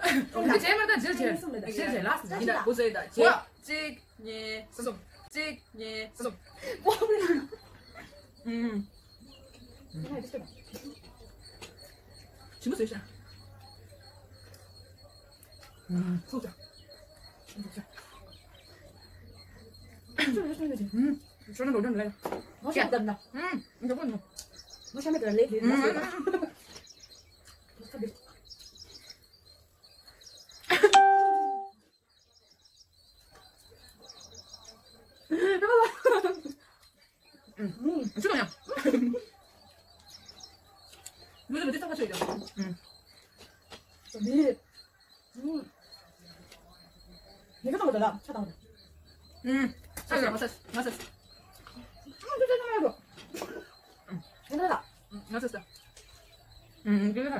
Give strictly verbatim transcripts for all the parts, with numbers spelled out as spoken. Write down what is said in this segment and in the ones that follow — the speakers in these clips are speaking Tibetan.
ཁྱེད་མ་ད་ཇིལ་ཇིལ་ཇིལ་ཇིལ་ལ་སི་ཇིལ་ཇིལ་ལ་སི་ཇིལ་ཇིལ་ལ། གཅིག་གཉིས་གསུམ། གཅིག་གཉིས་གསུམ། ཨུམ། ཆི་མོ་ཟོས་ཤག་ཨུམ། ཚུགས་ཅག་ཨུམ། ཤོར་ན་འགྲོ་འགྲོ་ལ་ཡ། ངོ་ཤ་ལྟར་ན། ཨུམ། འགྲོ་གོ་ནོ། ངོ་ཤ་མེད་དུ་ལ་ལེགས་ལེགས་ན་ཟོས། ཨུམ། ཆུ་དང་ཡང་། ལུས་ལ་དེ་ཚ་བ་ཆོད་ཀྱང་། ཨུམ། ནི། ཨུམ། ནི་ག་དང་བ་ལ་ཆ་དང་བ། ཨུམ། ཆ་ཡང་མ་ཟ་མ་ཟ། ཨུམ། དེ་ཚ་ན་མ་ཡོད། ཨུམ། ནི་ག་ལ། ཨུམ། ང་ཟ་ཟ། ཨུམ། དེ་ག་ལ།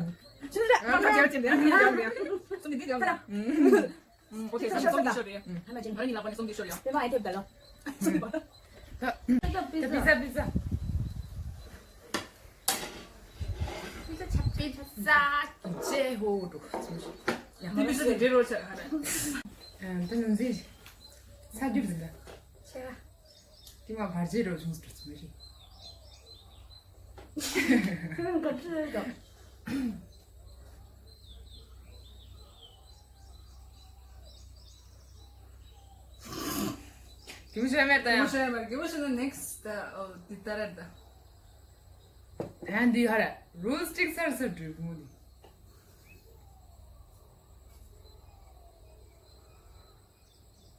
ཆི་ཟ། ང་ཟ་ཟ་ཅན་དེ་ཡང་ཡང་ཡང་། སུམ་དེ་དེ་ཡང་ཡང་། ཨུམ། ཨོ་ཁེ། ཤོར་ཤོར་ཤོར་ཤོར་ཤོར་རེད། ཨ་མ་ཅན། ང་གཉིས་ལག་པ་ནས་སོང་གི་ཤོར་ཡ། པེ་མ་ཨེ་ཐེབས་ད་ལོ། པི་ཛ་པི་ཛ། པི་ཛ་པི་ཛ། པི་ཛ་ཆ་པི་ཛ། ཅེ་ཧོ་འགྲོ། ཡ། དེ་པི་ཛ་དེ་འདྲེ་རོ་ཆ་ཧ་ར། ཨ་ད་ནང་ཟིག་ས་རྒྱུ་ཟིག་ད། ང་བར་ཆད་རོ་བྱུང་སྤྲོ་ཚུལ་རེད། ཁྱོད་ག་ཚོད་ཡོད་དམ། གི་མོ་ཤོད་མེད་ད་ཡང་། གི་མོ་ཤོད་ན་ནེག་སི་ཊི་འདི་ལྟར་རེད་ད། ད་འདི་ཧ་ར་རུལ་སི་ཊིག་སར་སར་འགྲོ་གི་མོ་འདི།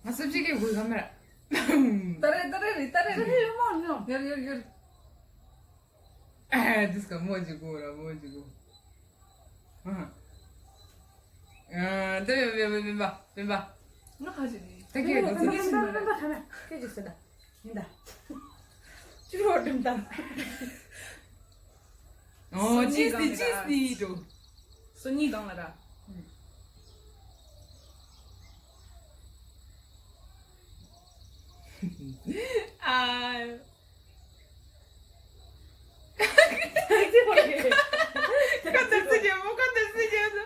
ང་སུ་གཅིག་གིས་དགོས་ག་མ་ར། ད་རེད་ད་རེད་རེད་ད་རེད་རེད། ཡོད་མོ་ཉོ། ཡོད་ཡོད་ཡོད། ཨ་དིས་ཀ་མོ་ཅིག་གོ་ར་མོ་ཅིག་གོ། ཨ། ཨ་དེ་ཡོད་ཡོད་ཡོད་མིན་པ་མིན་པ། ང་ཁ་ཅིག་ནི། ད་ཁྱེད་ཀྱི་ཚིག་ཟིན་པ་ར། ཁྱེད་ཀྱི་ཟིན་ད། ཡིན་ད། ཅི་རོ་འགྲིམ་དང་། ཨོ་ཅི་སི་ཏི་ཅི་སི་ཏི་འགྲོ། སོ་གཉིས་གང་ལ་ར། ཨ། ཁ་དར་སི་རྒྱལ་མོ་ཁ་དར་སི་རྒྱལ་མོ།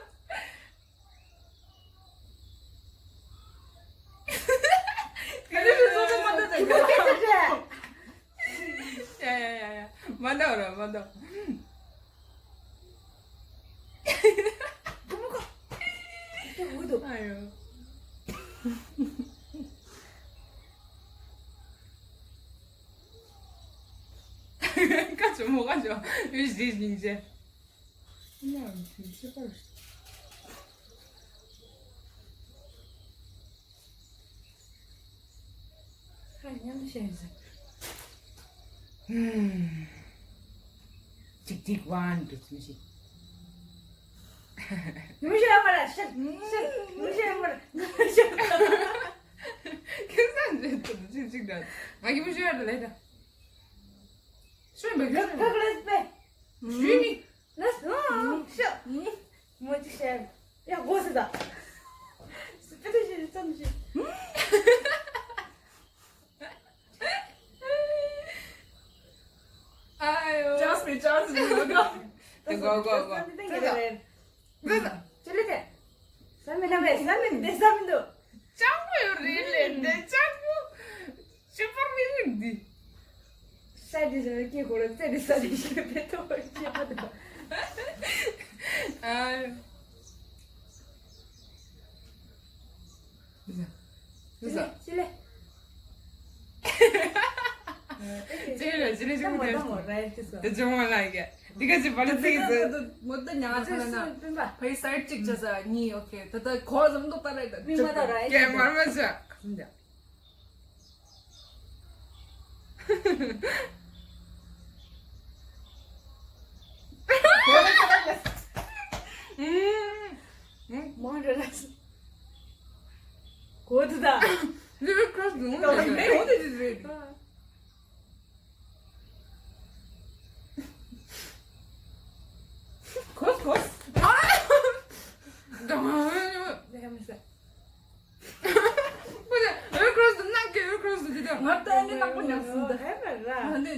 ཡ་ཡ་ཡ་ཡ། མ་འདའ་ར་མ་འདའ། ཨ་ཡོ། ཀ་ཅོ་མོ་ཀ་ཅོ་ཡུ་ཞི་ཞིང་ཅེ། ཧ་ཉམས་བཤད་ཟེར། ཧུམ། ཅིག་ཅིག་ཝན་དུ་ཚུན་ཞིག་ཉམས་བཤད་མ་ར་ཤར་ཤར་ཉམས་བཤད་མ་ར་ཤར། ཁྱེད་ཚང་འདྲེ་དུ་ཅིག་ཅིག་འདྲ། ང་གི་མི་ཤོད་ཡ་ད་ལས་ད། ཤོད་མི་ཤོད་ཁ་ཁ་ལས་པས། ཞུས་ནི། ལས་ཨང་ཤོད། མོ་ཅིག་བཤད། ཡ་གོ་སི་ད། སི་པེ་ཏི་ཤི་ཙམ་ཞིག་ཨ་ཡོ། ཅཱནས་མེད་ཅཱནས་མེད་ལོ་ཀ་དེ་གོ་གོ་གོ། ཙམ་ཏེ་ངེ་རེད། ཙམ་ཙམ། ཅི་ལེ་ཏེ། ས་མེད་ན་མེད་ས་མེད་འདི་ས་མེད་འདུག་ཅང་པོ་ཡོད་རེད་ལེ་འདི་ཅང་པོ། ཅི་པར་མི་རིག་འདི། ས་འདི་ཟེར་ན་སྐྱེ་དགོས་རེད་ཙེ་འདི་ས་འདི་ཞིག་ལ་ཕེ་ཐོག་ཅི་པ་འདུག་ཨ། ཟ། ཟ། ཅི་ལེ། ཅི་ལེ་ཅི་ལེ་ཅི་ལེ་ཅི་ལེ་ཅི་ལེ་ཅི་ལེ་ཅི་ལེ། དེ་ཅི་མོ་ལ་ཡ། དེ་ག་ཅི་བ་ལ་ཚིག་ཟེར། མོ་ད་ཉ་ཚ་ན། ཕའི་སའིཌ་གཅིག་བྱ་ས་གཉིས་ཨོ་ཁེ། ད་ད་གོ་ཟམ་ཏོག་ད་རེད་ད། མི་མ་ད་ར་ཡ། ཀེ་མར་མ་ཆ། མོ་རེ་རེ། གོ་དུ་ད། Little cross the moon. What is it? Cross cross. ཁོ་ལ་ཨེ་ཁྲོས་དུ་ནག་གི་ཨེ་ཁྲོས་དུ་དེ་དང་། ང་ལྟ་ནི་ནག་པོ་ཉག་སུ་འདི། ཧེ་མ་ར། ང་ནི།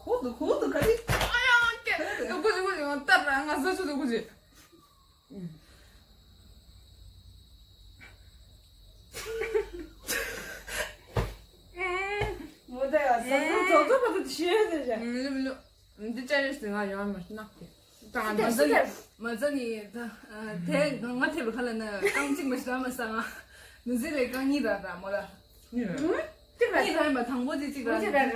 ཁོ་དུ་ཁོ་དུ་ག་རེ། ཨ་ཡ་ཀེ། དུ་ཀུ་ཅི་ཀུ་ཅི་ང་ལྟར་ར་ང་ཟ་ཆུ་དུ་ཀུ་ཅི། མོ་ད་ཡ་ས་ཟུར་ཙོག་ཙོག་པ་དུ་ཤེས་ཟེར་བྱ། མི་ལུ་མི་ལུ། འདི་ཅ་རེ་སི་ང་ཡོང་མ་ནག་གི། ད་ང་མ་ཟ་ནི་མ་ཟ་ནི་ད་དེ་ང་ང་ཐེབ་ཁ་ལ་ན་རྐང་གཅིག་མ་ཤི་ར་མ་ས་ང་། ནུ་ཟི་ལེ་རྐང་གཉིས་ར་ར་མོ་ལ། གཉིས་ར། གཉིས་ར་མ་དང་པོ་དེ་གཅིག་ར། གཅིག་ར་ར།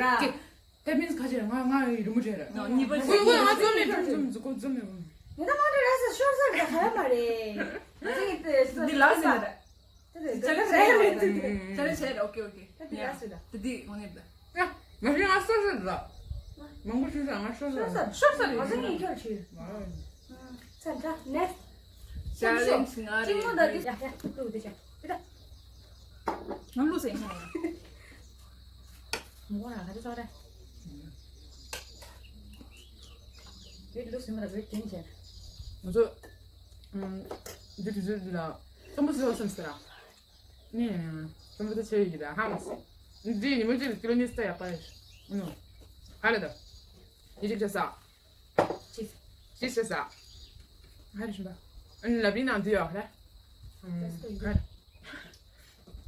That means ཁ་ཆེ་ར་ང་ང་ཡི་རི་མོ་ཆེ་ར། གཉིས་པ་ང་ང་ང་ཙོ་མེད་ཙོ་མེད་ཙོ་ཙོ་མེད། ང་ད་ང་ད་ར་ས་ཤོར་ས་ར་ཁ་ཡ་མ་རེད། ང་ཚོ་ཡི་དེ་ས་འདི་ལ་ཟེར་ར། ད་དེ་ད་དེ་ད་དེ་ད་དེ་ད་དེ་ད་དེ་ད་དེ་ཨོ་ཀེ་ཨོ་ཀེ། ད་དེ་ཡ་ལ་ཟེར་ར། ད་དེ་ངོ་ནས་ད། ཡ། མ་ཤེས་ང་སོ་སོ་ལ། མང་པོ་ཤེས་ས་ང་སོ་སོ་ལ། ཤོར་ས་ང་ཚོ་གཉིས་ཁྱོད་ཆེ། ས་ཁྲ་ནས། ཅ་ལེན་ཇི་ང་རེད། ཅི་མོ་ད་དེ་ཡ་ཡ་ལུག་དེ་ཆ་དེ་ད། ང་ལུག་ཟེར་ཡིན་ན། མོ་ང་ག་དེ་ཚོ་རེད། དེ་ལུག་ཟེར་མ་ར་བོད་ཀྱིན་ཆེ། ང་ཚོ། འདི་དུས་ཚོད་འདི་ལ་རྩོམ་པ་སུ་ཡོད་སེམས་ཟེར་ར། ནི། རྩོམ་པ་ད་ཆེ་ཡོད་ཀྱི་ད་ཧང་སི། འདི་ཉི་མ་གཅིག་ལ་ཀི་ལོ་མི་ཊར་ཡག་པ་རེད། ཨུ་ནུ། ཧ་ལས་ད། ཡི་གཅིག་བྱ་ས། ཅི། ཅི་བྱ་ས། ཧ་རེ་ཤིན་པ། ཨ་ནི་ལབ་ཡིན་ནང་དུ་ཡོད་རེད། ཨུམ། ཧ་རེ།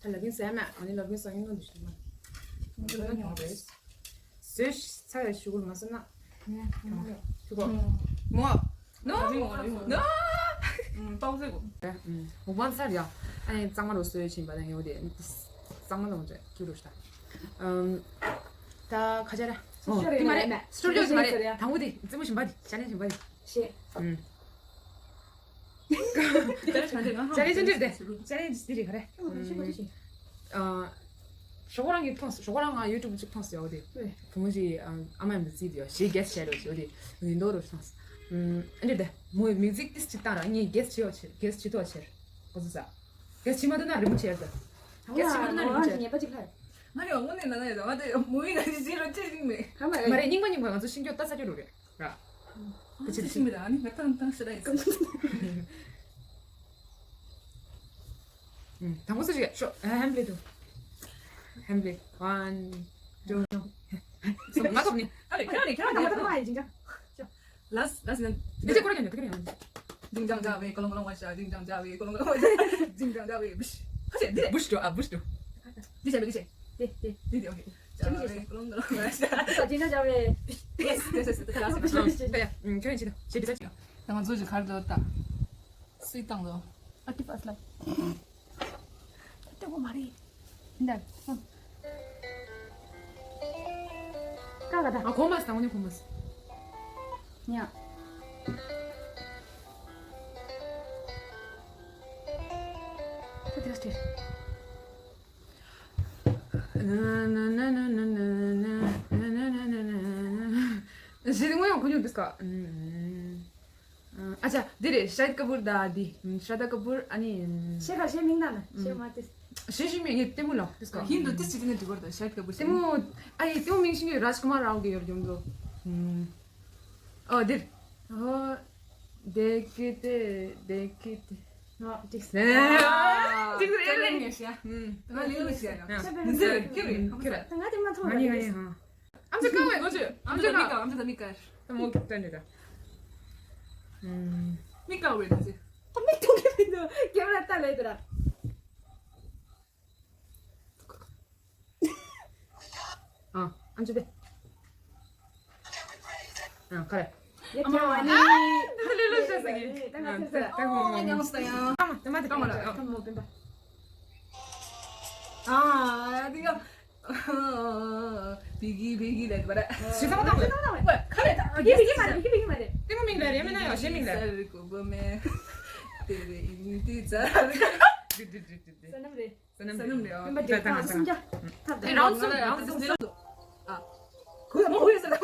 ད་ལབ་ཀྱིན་ཟེར་མེད། ཨ་ནི་ལབ་ཀྱིན་ཟེར་ཡིན་ནོ་འདུག་ཤི་མ། ཟོས་ཚ་ཡ་ཞུ་གུར་མ་ཟེར་ན། ཐུག་གོ། མོ། ནོ། ནོ། ཏོག་ཙེ་གོ། མུག་པང་ཚར་ཡ། ཨ་ནི་གཙང་མ་རུ་སོས་ཕྱིན་པ་དང་ཡོད་དེ། གཙང་མ་ལོང་ཅེ་ཁྱུ་རུ་ཤ། ད་ཁ་ཆ་ར། ཨོ་དེ་མ་རེད། སི་ཊོ་རི་ཡོ་དེ་མ་རེད། དང་པོ་དེ་རྩེད་མོ་ཞིམ་པ་དེ། ཅ་ལན་ཞིམ་པ་དེ། ཤེས། ཅ་ལན་ཅ་ལན་ཅ་ལན་དེ། ཅ་ལན་དེ་རེད་ག་རེ། ཨ། ཞོགས་པ་རང་གིས་མཐོང་སོང་། ཞོགས་པ་རང་ང་ཡུ་ཊུབ་ཅིག་མཐོང་སོང་ཡ། འོ་དེ་བུ་མོ་ཞིག་ཨ་མ་ཡང་མི་རྩིས་དེ་ཡ་ཞེས་གེ་སི་བྱས་རོགས་ཞེས། འོ་དེ་ཡིན་མདོག་རུ་མཐོང་སོང་། ཨ་འདྲ་དེ་མོས་མིའུ་ཟིག་ཏིས་ཅིག་བཏང་ར། ངས་གེ་སི་བྱེད་ཡོད་ཆེར། གེ་སི་བྱེད་ཐུབ་ཆེར། ཨོ་ཙི་ཙ། གལ་ཆེ་མ་ཐུབ་ན་རི་མོ་བྱེད་ཡ། གལ་ཆེ་མ་ཐུབ་ན་རི་མོ་བྱེད་ཡ། ངས་པ་གཅིག་ལྷག་ང་རེ་བ་དངོས་གནས་ལ་ན་ཡོད་ད། ང་དེ་མོ་ཡིན་ན་ཅི་ཟིན་རོ་ཅི་ཟིན་མེད། ཧ་མ་རེད། མ་རེད། རྙིང་པ་རྙིང་པ་ང་ཚོ་ཤིང་སྐྱོ་ལྟ་ས་སྐྱོ་རུ་རེད་ར། ཨ་ཅི་ཤིང་མེད་ད། ཨ་ནི་ང་ཏང་ཏང་ཤི་ར་ཡིན། དང་པོ་སུ་ཞིག་ཤོ། ཧེམ་ལེ་དུ། ཧེམ་ལེ། ཝན། ཊུ། ང་ཐོབ་ནི། ཨ་རེ་ཁྱོད་རེ་ཁྱོད་རེ། ང་ཐོབ་ནི། ལས་ལས་ནི། དེ་ཚེ་ཁོ་ར་ཀྱང་དེ་ཀ་ཡང་། ཇིང་ཇང་ཇ་ཝེ་ཀོ་ལོང་ཀོ་ལོང་ཝ་ཤ། ཇིང་ཇང་ཇ་ཝེ་ཀོ་ལོང་ཀོ་ལོང་ཝ་ཤ། ཇིང་ཇང་ཇ་ཝེ་བུཤ། ཁ་ཤས་འདི་རེད། བུཤ་འགྲོ། ཨ་བུཤ་འགྲོ། འདི་བྱས་པའི་འདི་བྱས། དེ་དེ། འདི་དེ་ཨོ་ཁེ། ཇ་ཝེ་ཀོ་ལོང་ཀོ་ལོང་ཝ་ཤ། ཇིང་ཇང་ཇ་ཝེ། ཡེ་སི་ཡེ་སི་ཡེ་སི། ཡ་ཡ། ཁྱོད་ཡིན་ཅི་དང་ཅི་དེ་ད། ད་ང་ཚོ་ཅི་གར་འགྲོ་ད། སུས་བཏང་ལོ། ཨ་ཏི་པ་སི་ལ། ད་ལྟ་བུ་མ་རེད། འདར། ཀ་ག་ད། ཨ་གོ་མ་སི་ད་ངོ་ནི་གོ་མ་སི། ཉ། ད་དེ་སྟེར། ཞེས་དངོས་ཡོང་ཁོ་ཉུང་འདུག་ག། ཨ་ཅག་འདི་རེད། ཤ་ཧིད་ཀ་པུར་ད་འདི། ཤ་ར་དྷ་ཀ་པུར། ཨ་ནི། ཤེས་ག་ཤེས་མིང་ད་ན་ཤེས་མ་ཏེ། ཤེས་ཤེས་མིང་ངས་ལྟད་མོ་ལ་ཏིས་ག། ཧིན་དུ་ཏིས་ཅི་ཏི་ནས་འབྲི་བར་ད་ཤ་ཧིད་ཀ་པུར། ལྟད་མོ། ཨ་ཡི་ལྟད་མོ་མིང་ཤིང་གི་རཱཇ་ཀུ་མར་རའོ་གི་ཡོར་གྱོམ་དོ། ཨོ་འདིར། ཨོ། དེ་ཀི་ཏེ་དེ་ཀི་ཏེ། ཨོ་ཏིས། ནེ། ཏིས་རེ་རེ་ངེ་ཤ། ང་ལེ་ལེ་ཤ་ཡ། ནི་ཟེར་ཁྱེར་རེ། ཁྱེར་རེ། ད་ང་དེ་མ་ཐོང་ང་ནི་ང་ནི་ཧ། ཨམ་ཅི་ཀ་བའི་ལོ་ཅི། ཨམ་ཅི་ཀ། མི་ཀ། ཨམ་ཅི་ཀ་མི་ཀ། ད་མོ་ཀི་ཏན་ནི་ད། མི་ཀ་བའི་ལོ་ཅི། ད་མི་ཐུག་གི་མི་འདུག་ཀེ་མ་ར་ལྟ་ལེ་དུ་ར། ཨ་ཨམ་ཅི་དེ། ཨ་ཁ་རེ། ཡ་ཁྱེད་ཨ་ནི། ད་ལེ་ལོ་ཤ་ཟ་གི། ད་ང་ཚེ་ཟ། ད་ཧོ་ཧོ། ཉམས་སྟ་ཡང་། ད་མ་ད་མ་ད་མ་ད་མ་ད་མོ་བེམ་པ། ཨ་དེ་ཡ། བིགི་བིགི་ལེགས་པར། ཞི་ཚང་དང་། ཁ་ལེ་ད། བིགི་བིགི་མ་རེད། བིགི་བིགི་མ་རེད། ལྟད་མོ་མིང་ལ་རེ་མེད་ན་ཡང་གཞན་མིང་ལ། སར་ཀོ་བོ་མེ། ཏེ་རེ་ཨིན་ཏི་ཙ། སོ་ནམ་རེད། སོ་ནམ་རེད། སོ་ནམ་རེད། ཡིན་པ་འདི་ད་ང་ཚོ་སུམ་བརྒྱ། ད་ད་རང་སུམ་བརྒྱ། ཨ། གུ་དང་མོ་ཡོད་ཟེར་ད།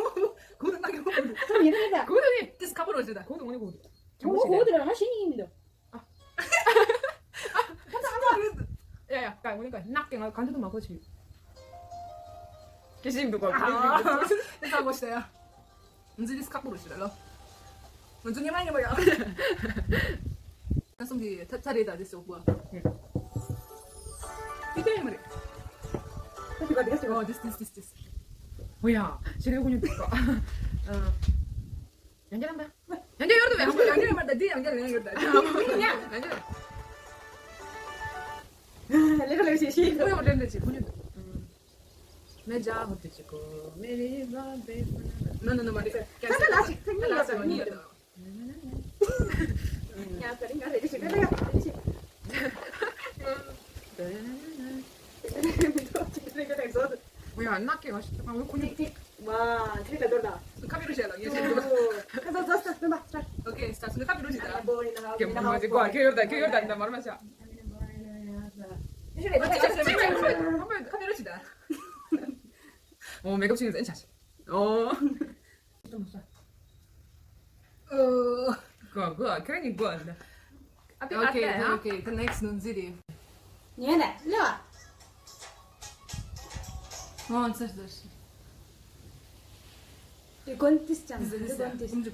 གུ་དང་ན་གི་མོ་གུ་དང་། ཡིན་ད་ཡིན་ད། གུ་དང་ནི་ཏིས་ཁ་པོ་རོ་ཟེར་ད། གུ་དང་ནི་གུ་དང་། གུ་དང་ནི་གུ་དང་། ང་ཤེས་ནི་མི་འདུག་ཨ། ཡ་ཡ། ཀ་ངོ་ནི་ཀ་ནག་ཀྱང་ང་གང་དུ་མ་གོ་ཆི། ཀྱི་ཞིག་འདུག་ག་ཨ། ད་གོ་ཤ་ཡ། ང་ཚོ་ཏིས་ཁག་པོ་རུ་ཞིག་ལ་ལོ། ང་ཚོ་ཉི་མ་ཉི་མ་ཡ། ད་གསུམ་གྱི་ཐ་ཐ་རེད་ད་ཏིས་ཟོག་པོ། ཏི་ཏི་ཉི་མ་རེད། ད་ཏི་ག་ཏི་ག་ཏི་ག། ཨོ་ཏིས་ཏིས་ཏིས་ཏིས། ཨོ་ཡ། ཤེས་རིག་ཀུན་ཡོད་ཀ། ཡང་བསྐྱར་རམ་པ། ཡང་བསྐྱར་ཡོད་དོ་བས། ཡང་བསྐྱར་རམ་པ་ད་འདི་ཡང་བསྐྱར་ཡང་ཡོད་ད། ཡང་བསྐྱར། ལེགས་ལེགས་ཤེས་ཤེས། ཨོ་ཡ་འོ་ལེན་ལེན་ཤེས་ཀུན་ཡོད། मैं जा होते चुको मेरी बात बेसुध। No, no, no, मारे। कैसे? ད་ལ་ཅིག་ཐེངས་གཉིས་ཡོད་ད། གཉིས་ཡོད་ད། ཡ་ད་རིང་ང་རེ་རེ་ཞིག་རེ་རེ་ཡ་རེ་ཞིག་མི་འདུག་ཅིག་རེ་རེ་ཟོ། ཝེ་ཡ་ནག་གི་ང་ཞིག་ང་ཁོ་ནི། ཏིག་ཏིག་ཝ་ཁྱེད་ག་དོར་ད། ཁ་པི་རུ་བྱས་ལ་ངས་བྱས་འདུག་ཁ་ཟོ་ཟོ་ཟོ་མི་མ་ཆ། ཨོ་ཁེ་སྟ་སུ་ཁ་པི་རུ་བྱས་ད། ཁེ་མ་མ་ཅིག་གོ་ཁེ་ཡོར་ད་ཁེ་ཡོར་ད་མར་མ་ཆ། ཁ་པི་རུ་བྱས་ད། ཨོ་མེག་ཨབ་ཆིང་ཟེན་ཆ་ཆི། ཨོ། གོ་གོ་ཁྱེད་རང་གཉིས་གོ་ཨ། Okay, okay, the next ནོན་ཟི་རེད། ཉན་ན་ལ། ཨོ་ཚར་ཚར། དེ་གོན་ཏིས་ཅང་དེ་གོན་ཏིས།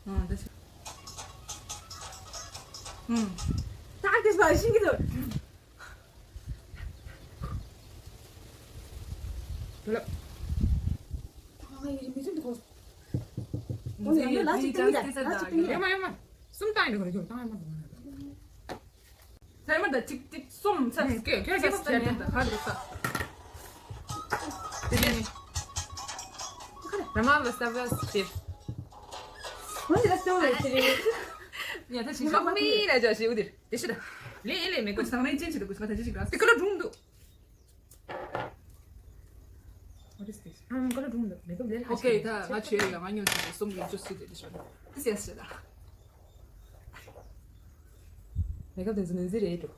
ཨོ་དེ། ཨུམ། ད་ཏིས་བ་ཤིང་གི་དོ། ཡོད་མ་ཡོད་མ། གསུམ་བཏང་ཡོད་གོ་རེ་ཁྱོད་བཏང་ཡོད་མ། ཚར་མ་ད་ཅིག་ཅིག་གསུམ་ཚར་སྐད་ཁྱོད་ཀྱིས་ཚར་ནས་ད་ཧ་འགྲོ་ས། དེ་ནས་ར་མ་བ་ས་བ་སི་ཏི། ཁོང་ཚོ་ལ་སྟོན་རེད་ཟེར་རེད། ཉ་ཐ་ཞིག་ཤོག་མི་ལ་ཇ་ཞིག་འུ་དེར་དེ་ཤི་ད། ལེ་ལེ་མེ་ཀོ་སང་ནས་ཅན་ཞིག་ད་གུ་ཤི་མ་ཐ་ཅི་ཞིག་ར་སི་ཀ་ལ་སྒྲུང་འདུག What is this? ཨམ་ཀ་ལ་སྒྲུང་འདུག་མེ་ཀོ་ལེ་ལ་ཧ་ཅི་ད་ང་ཆེ་ཡ་ང་ཉོ་ཅི་སོམ་གི་ཅོ་སི་དེ་དེ་ཤོ་ད། This yes ད། མེ་ཀོ་དེ་ཚོ་ནི་ཟི་རེད་འདུག་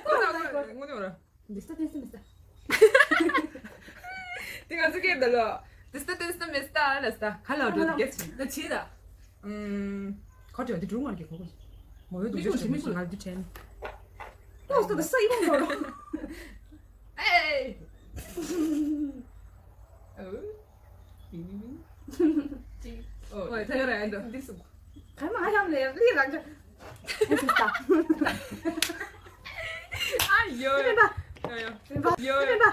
ཁོ་ད་ཁོ་ངོ་ནས་འོ་ར། འདི་ས་ཏན་ས་མི་ས། དེ་ང་ཚོ་སྐད་འདི་ལོ། འདི་ས་ཏན་ས་མི་ས་ལ་ས། ཁ་ལ་འགྲོ་དེ་སྐད་ཆེ། ད་ཆེ་ད། ཨུམ། ཁོ་དེ་འདི་སྒྲུང་ངར་གི་ཁོ་ཁོ། མོ་ཡོད་དུ་མི་ཁུ་མི་ཁུ་ང་འདི་དྲན། ཡོང་སྟོད་ས་ཡོང་འགྲོ་རོ། ཨེ། ཨོ། ཅི། ཨོ་ད་ཡོད་ར་ཨེ་འདྲ་འདི་སུ། ག་མ་ཧམ་ལེ་ལི་རང་ཅག་ཨ་ཡོ། རིམ་པ། ཡོ་ཡོ། རིམ་པ། ཡོ་ཡོ། རིམ་པ།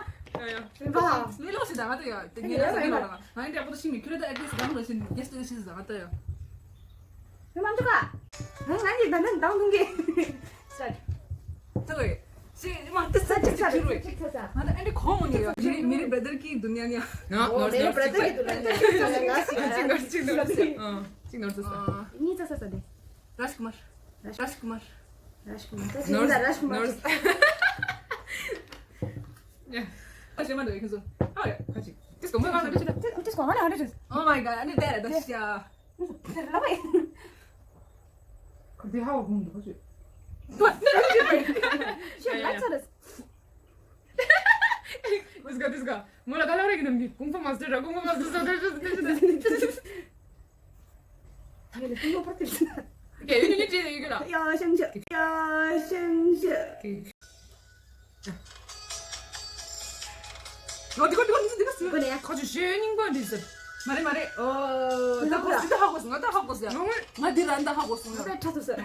རིམ་པ། ལི་ལོ་ཞིག་དང་ང་ཏོ་ཡོ། དེ་ངའི་ལ་ཟ་གི་ལོ་དང་ང་ཡིན་དྲ་པོ་ཏོ་ཤིང་མི་ཁྱོད་ད་ཨེ་ཏིས་རང་ལོ་ཞིག་གེ་སྟོད་ཤིག་ཟ་ང་ཏོ་ཡོ། རིམ་པ་འདུག་ག་ང་ང་ཡིན་ད་ནན་དང་དུང་གི། སར། ཏོ་ཡོ། ཞིག་མ་ཏི་ས་ཅིག་ས་ཅིག་རུ། ཅིག་ས་ས། ང་ད་ཨེ་འདྲ་ཁོང་མོ་ཉེ་ཡོ། མེ་རི་མེ་རི་བྷ་ར་དར་གི་དུ་ཉ་ཉ། ནོ་ནོ་མེ་རི་བྷ་ར་དར་གི་དུ་ཉ་ཉ། ཅིག་ནོར་ཅིག་ནོར་ཅིག་ནོར་ཅིག་ཨ། ཅིག་ནོར་ཅིག་ས། གཉིས་ས་ས་ས་དེ། རཱཇ་ཀུ་མར། རཱཇ་ཀུ་མར། རཱཇ་ཀུ་མར། ད་ཅི་ཡིན་ད་རཱཇ་ཀུ་མར་ཅིག་ཡ། ཨ་ཞེ་མ་འདྲ་ཡོད་ཁྱོད་ཚོ། ཨ་ཡ་ཁ་ཅིག་ཏིས་གོ་མ་ང་ཚོ་ཏིས་གོ་ང་ལ་ཧ་འདྲ་ཅིག Oh my god ཨ་ནི་དེ་རེད་ད་ཤ། ཁ་དེ་ཧ་བ་གོང་དུ་ཁ་ཅིག་ཤ་ལ་ཚ་རེད། ཏིས་ག་ཏིས་ག་མོ་ལ་ག་ལ་རེ་གི་ནམ་གི་ཀུང་ཧྥུ་མ་སི་ཊར་ར་ཀུང་ཧྥུ་མ་སི་ཊར་ཟ་ད་ཤ་ཏིས་ཏིས། ད་ཡིན་ལ་ཏུ་ཡོ་པར་ཏི་ལ། ཀེ་ཡོ་ཉོ་ཉོ་ཅེ་ཡོ་ཀེ་ལ། ཡ་ཤན་ཤ། ཡ་ཤན་ཤ། ཀེ། ང་དེ་ག་དེ་ག་དེ་ག་དེ་ག་སུ། ཁོ་ནས། ཁ་ཆུ་ཞེ་སྙིང་པོ་འདི་ཟེར། མ་རེད་མ་རེད། ཨོ། ད་ཧ་གོ་སི་ད་ཧ་གོ་སི་ང་ད་ཧ་གོ་སི་ཡ། ང་ང་འདི་ར་ད་ཧ་གོ་སི་ང་ང་ད་ཁྲ་ཐུ་ཟེར།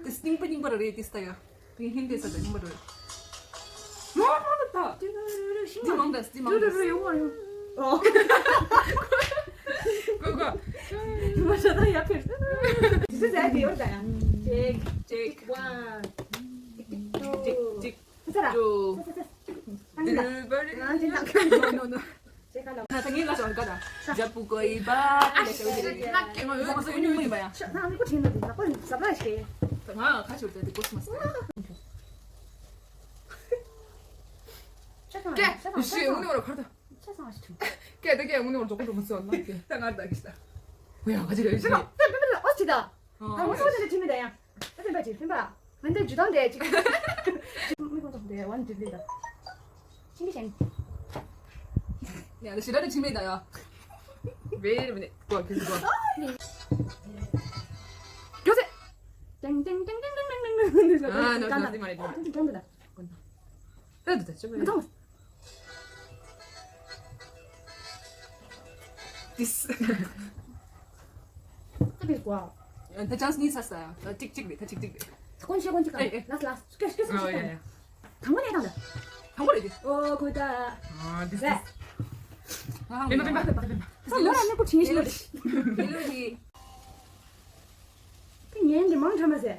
དེ་སྙིང་པོ་སྙིང་པོ་རེད་དེ་སྟ་ཡ། དེ་ཧིན་དེ་ས་དེ་ཧིན་པ་རེད། མོ་མོ་ད་ད། དེ་མང་ད་དེ་མང་ད། ཡོ་ཡོ་ཡོ་ཡོ། ཨོ། གོ་གོ། མ་ཤ་ད་ཡ་ཕེར། དེ་ཟ་དེ་ཡོད་ད་ཡ། ཅེག་ཅེག་ཝན། ཅིག་ཅིག་ཅིག་ཅིག་ད་ཚ་ར། ཅོ། ད་ཚ་ཚ། ད་ཚ་ར། ང་ཅི་ད་ཁ། ནོ་ནོ་ནོ། ཅེ་ཁ་ལ། ང་ད་ངའི་ལ་ཞོར་ག་ད། ཇ་པུ་ཀོ་ཡི་བ། ལ་ཞོར་ག་ད། ང་ཀེ་མ་ཡོད། ང་སོ་ཡོད་མི་མ་ཡ། ཤ་ན་མི་ཀོ་ཆེན་ནོ་དེ་ང་ཀོ་ཟ་བ་ཤེ། ད་ང་ཁ་ཆུ་ད་དེ་ཀོ་སི་མ་སི། ཤ་ཁ་ན་ཤ་ཁ་ན་ཤ་ཁ་ན། ཀེ་ཡུ་ཤི་ཡུ་ནོ་ར་ཁར་ད། ཆ་ཚང་བ་ཞིག་བྱུང་། ཀྱེ་ད་ཀྱེ་དངོས་གནས་འཇོག་པོ་འགྲོ་མ་སོང་ལ་ཀྱེ། ད་ང་ད་གི་ཤི་ད། ཧོ་ཡ་ག་ཅི་རེད་ཤི་ད། ད་པེ་པེ་ལ་ཨོ་ཅི་ད། ཨ་ང་སོ་དེ་འདྲ་ཁྲིད་མི་ད་ཡང་། ད་པེ་པེ་ཅི་ཕིན་པ། ང་འདི་ཇུ་དང་འདྲ་ཅིག་མི་ཁོང་ཚོ་འདྲ་ཝན་ཇི་ལི་ད། ཤིང་གི་ཤིང་། ཡ་ད་ཤི་ད་ད་ཁྲིད་མི་ད་ཡ། Wait a minute. Go, go, go. ཀྱོ་སེ། ཏེང་ཏེང་ཏེང་ཏེང་ཏེང་ཏེང་ཏེང་ཏེང་ཏེང་། ཨ་ནོ་ནོ་ཏེ་མ་རེད། ཏེང་ཏེང་ཏེང་ཏེང་། ད་ད་ད་ཅི་མ་རེད། This. ད་ཅང་སི་ནི་ས་ས། ད་ཅིག་ཅིག་རེད། ད་ཅིག་ཅིག་རེད། ཀོན་ཤེ་ཀོན་ཤེ་ཀ་ཨེ་ཨེ། ལ་ལ་སྐད་སྐད་སྐད། Oh, yeah, yeah. དང་པོ་ནས་དང་ད། དང་པོ་རེད་དེ། ཨོ་ཁོ་ད། ཨ་this, this. ཨ་པེན་པ་པེན་པ་པེན་པ། ད་ལོ་ར་ནས་ཀོ་ཆིང་ཤེ་ལོ་རེད། ཡེ་ལོ་རེད། ད་ཉན་དེ་མང་དྲགས་མ་ཟེར།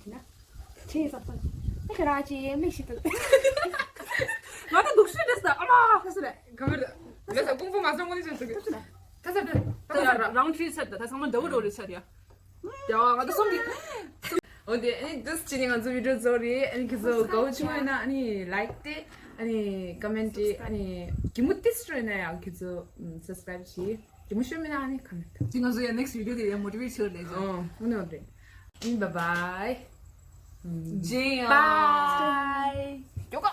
ཁྱེད་ཀྱིས་ན། ཁྱེད་ཡིན་ཙང་ཙང་། མི་ཁྱེད་རང་ཅི་མིག་ཤི་ཏུ། ང་ད་འདུག་ཤི་རེད་ས། ཨ་མ་ཁ་སི་རེད། ག་མེད། ལས་ས་ཀུང་ཧྥུ་མ་སོང་ངོ་ནི་ཅན་ཟེར་གི། ད་ས་ད་ད་ཡ་ར་རང་ཁྲིད་ཚར། ད་ད་ཚང་མ་འདྲ་བོ་འགྲོ་རེད་ཚར་ཡ། ཡ་ང་ད་སོང་གི། འོ་དེ་ཨ་ནི་འདུག་སེ་བྱས་ནས་ང་ཚོ་བི་ཌི་ཡོ་བཟོ་རེད། ཨ་ནི་ཁྱེད་ཚོ་དགའ་བོ་བྱུང་བ་ཡིན་ན་ཨ་ནི་ལའིཀ་དེ། ཨ་ནི་ཀོ་མེན་ཊི། ཨ་ནི་གད་མོ་ཏོག་ཙམ་ཡིན་ན་ཡང་ཁྱེད་ཚོ་སབ་སི་ཀ་རའིབ་བྱེད། གད་མོ་ཤོར་མེད་ན་ཨ་ནི་ཀོ་མེན་ཊི། དེ་ང་ཚོ་ཡང་ནེག་སི་ཊི་བི་ཌི་ཡོ་དེ་ཡང་མོ་ཊི་ཝེཊ་བྱེད་རེད། ཨོ་དངོས་གནས་འདྲ། ཨ་ནི་བཱའི་བཱའི། ཇེ་ཡང་། བཱའི། ཀྱོ་ཀ།